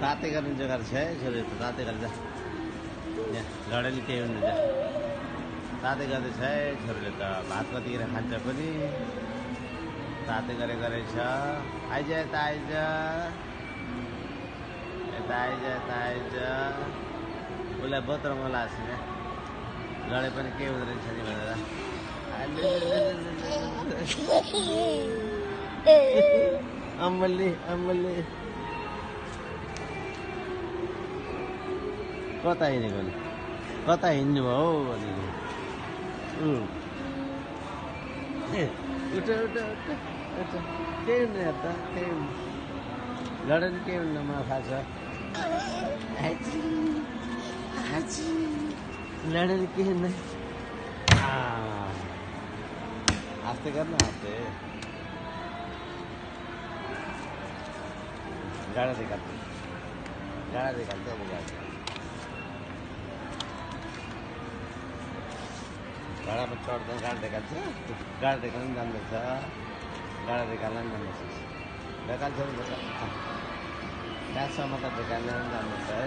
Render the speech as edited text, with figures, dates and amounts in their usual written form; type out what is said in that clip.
ताते गर्ने जग्गा छ है छोरी त ताते गरेर जा यहाँ लडेली केही हुन्न जा ताते गर्दैछ है छोरीले त भात कतिखेर खान्छ पनि ताते गरेछ आइज यता आइज यता आइज यता आइज उसलाई बहुत रमाइलो लाग्छ क्या लडे पनि केही हुँदो रहेछ नि भनेर अम्बली अम्बली कता हिँडेको नि कता हिँड्नु भयो हौ भनेको उठ उठ उठ उठ केही हुन्न हेर त केही हुन्न लडे नि केही हुन्न मलाई थाहा छ लडे नि केही हुन्न आस्ते गर्न आस्ते गाडा देखाल्छ अब गाडामा चढ्दा गाडा देखाल्छ गाडा देखाल्न पनि जान्दछ गाडा देखाल्न पनि जान्दछ देखाल्छ नि देखाल्छ कहाँसम्म त देखाल्न पनि जान्दछ है